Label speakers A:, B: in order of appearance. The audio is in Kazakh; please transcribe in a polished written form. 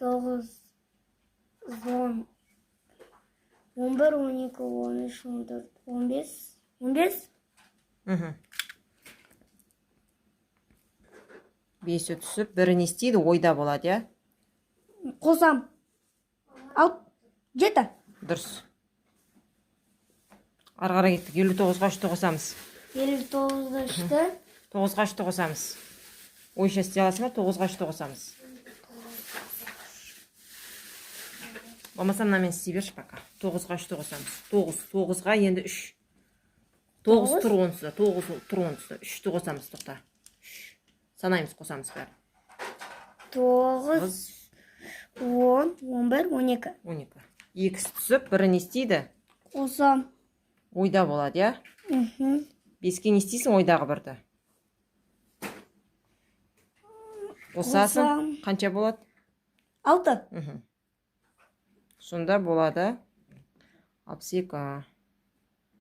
A: 9, 10, 11, 12, 13, 14, 15, 15.
B: Бесі түсіп, бірі не істейді? Ойда болады, иә?
A: Қосам. Ал, 7.
B: Дұрыс. Ары қарай кеттік. 59-ға үшті қосамыз.
A: 59-ды үшті.
B: Тоғызға үшті қосамыз. Ойша істей аласың ба? Тоғызға үшті қосамыз. Болмаса мынамен істей берші пока. Тоғызға үшті қосамыз. Тоғыз. Тоғызға енді үш. Тоғыз
A: Тоғыз.
B: Тұр онсыз да. Тоғыз тұр онсыз да. Үшті қосамыз, тоқта. Үш. Санаймыз, қосамыз бәрін.
A: 9, 10, 11, 12.
B: 12. Екісі түсіп, бірі не істейді?
A: Қосам.
B: Ойда болады, иә?
A: Мхм.
B: Беске не істейсің ойдағы бірді? Қосасың.
A: Қосам.
B: Қанша болады?
A: 6.
B: Сонда болады 62.